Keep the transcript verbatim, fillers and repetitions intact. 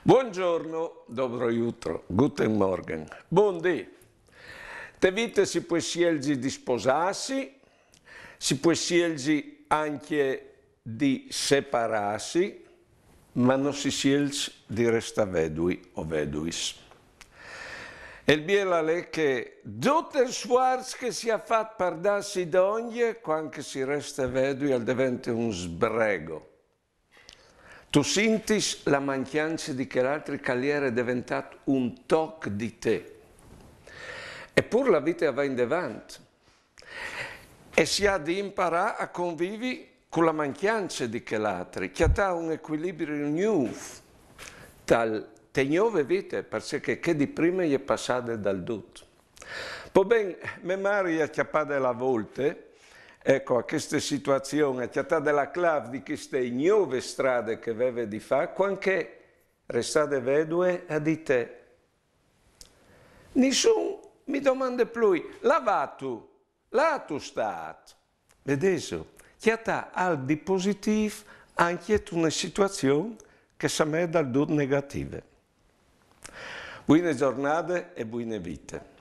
Buongiorno, dobro jutro, guten Morgen, bundì. Te vite si pues sielzi di sposâsi, si pues sielzi ancje di separâsi, ma no si sielz di restâ vedui o veduis. E il biel al è che dut il sfuarç che si à fat par dâsi dongje, cuant che si reste vedui, al devente un sbrego. Tu sintis la mancjance di chel altri che al jere deventât un toc di te. E pûr la vite e va indevant. E si à di imparâ a convivi cu la mancjance di chel altri, cjatâ un ecuilibri gnûf te gnove vite, parcè che chê di prime e je passade dal dut. Po ben, mê mari e à cjapade la volte, eco, a cheste situazion, e à cjatade la clâf di cheste gnove strade che e veve di fâ, cuant che, restade vedue, e à dite: Nissun mi domande plui, là vâtu, là tu stât. Vedêso, cjatâ alc di positîf ancje intune situazion che somee dal dut negative. Buine zornade e buine vite.